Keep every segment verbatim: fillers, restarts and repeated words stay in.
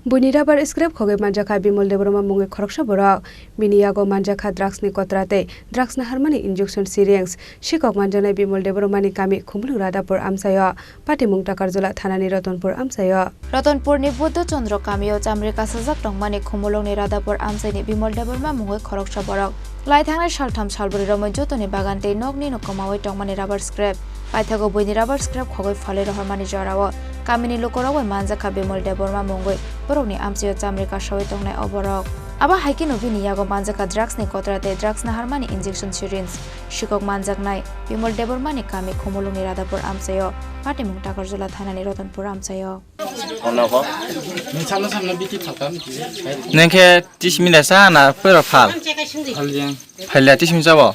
Buini rubber scrap khogwi manjakha Bimol Debbarma mungwi khoroksa borok. Bini yago manjakha drugs ni kotra tei drugs naharmani injection syringe. Sikok manjaknai Bimol Debbarmani kami Khumulwng Radhapur amchaio, patimung Takarjala thanani Ratanpur amchaio. Ratanpurni Buddha Chandra kamio chamri kasajak tongmani Khumulwngni Radhapur amchaini Bimol Debbarma mungwi khoroksa borok. Lai thangnai saltham salbrwi romwi jotoni bagan tei nokni no kwmawi tongmani rubber scrap. Paithago buini rubber scrap khogwi phalwi rohormani jorao kamini lukurok bai manjakha Bimol Debbarma mungwi borokni amchaio chamri kasawi tongnai o borok. Abo hai kheno bini yago manjakha drugs ni kotra tei drugs naharmani injection syringe. Sikok manjaknai Bimol Debbarmani kami Khumulwngni Radhapur amchaio, patimung Takarjala thanani Ratanpur amchaio. Ono ko. Nung sana sana biti thaka miti. Nengke tis mina sa na pero phal. Phalya tis min sabo.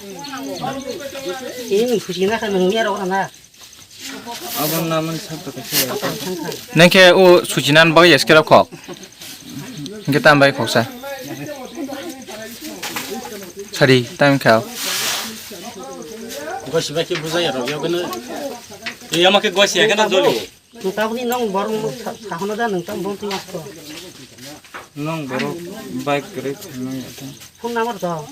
Ini nung suci na kan nung ya rok na. Abang naman sa ta ka. Nengke o suci nan bagwi eskera khok. Nengke tam bai khoksa. Sari tam khao. Gosi baki bujai rok ya gana. Ya make gosi ya gana joli. Nung taboni nung borok nung sa-, sahono da nung tam bong twi asto. Nung borok bike kwrwi thangna ya ta. Phone number to?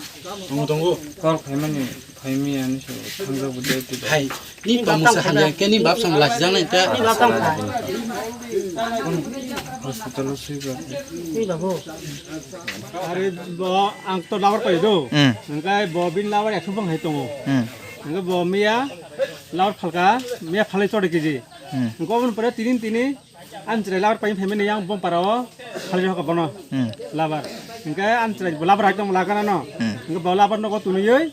Tongo, tongo. Call khaimani, khaimi ani se thangjago de ti. Hai, ni bap tamo sa hamya ke ni bap sam lasi jang nai ta. Ni bap tamo kha. Hospital o sui ba. Ni babu. Are bo ang to labar pai do. Hmm. Engkai bo bin labar ekso bang hai tongo. Hmm. Engkai bo miya labar phalka, miya phalai chode kiji. Hmm. Engko oboni pore tini tini Amchwrai labar pai phaimani yang bom para o khalai rokha bono. Hmm. Labar. Hingke amchwrai bo labar ekdom lagana no. Hmm. Hingke bo labar nogo tunuyoi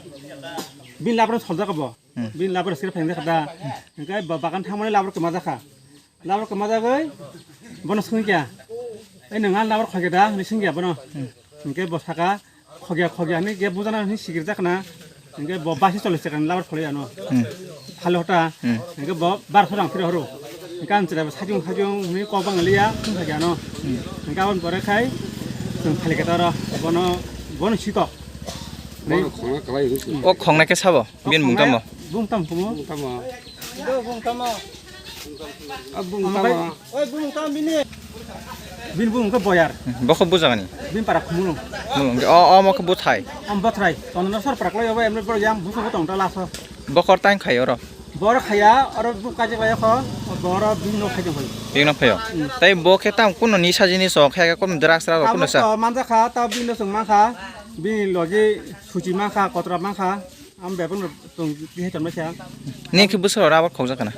bin labar soljak bo. Hmm. Bin labar sir phaimani khada. Hingke bo bagan thangmani labar kema jakha. Labar kema jagoi bono sungkya. Ei nang labar khogya da ni sungkya bono. Hmm. Hingke bo saka khogya khogya hinwi khe bujana hinwi sikirjak na, hingke bo basi cholish taka ni labar kholi ano. Hmm. Halo hota, Hmm. hingke bo bar khorang phira horo. Hingke ang chwrai bo sajung sajung hinwi kok bang liya, thung thagi ano. Hmm. Hingke aboni pore khai, chwng phali khe toro, bono, bono sikok. Bono khongna kalai hinwi swi. O khongna khe sabo, O bin mung khongna tamo? Bung tam kumo. Bung tamo. Bung tamo. Abung tamo. Oi, bung tam bini. Bin bung ke boyar. Bokho bujagani. Bin para khumulung. Mulung. O, o mokho buthai. Am bothrai. Tono sor para klai obo emre bor yang busu botong ta laso. Bokor tang khai oro. Bor khaya oro bu kaje klai kho. Bor bin no khai dong. Bin no phayo. Hmm. Tai bo khe tam kuno ni sajini so khe kuno drugs ra kuno sa. Manja kha ta bin no sung ma kha. Bin logi suchi ma kha kotra ma kha. Ang bebak no tong tihai tonmai kha. Nini khe bwswk rok rubber khokjak kana?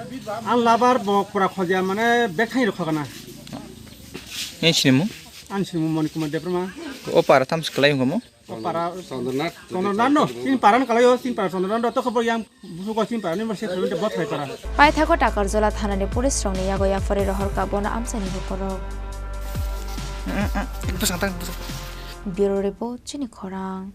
Ang labar bo pura khokya mane bek thani rok khokana. Nini sinimung? Ang sinimung Moni Kumar Debbarma. O para tamo se kwlai wngkha mo? O para Chandra Nath. Chandra Nath no, chini para no kwlai o, chini para Chandra Nath no, tokhe bo yang busugo chini para ni mo se thai bo thai para. Paithago Takarjala thanani police rokni yago yapharwi rohorkha bono amchaini lukurok. Bwsang tang, bwsang. Bureau report, chini khorang.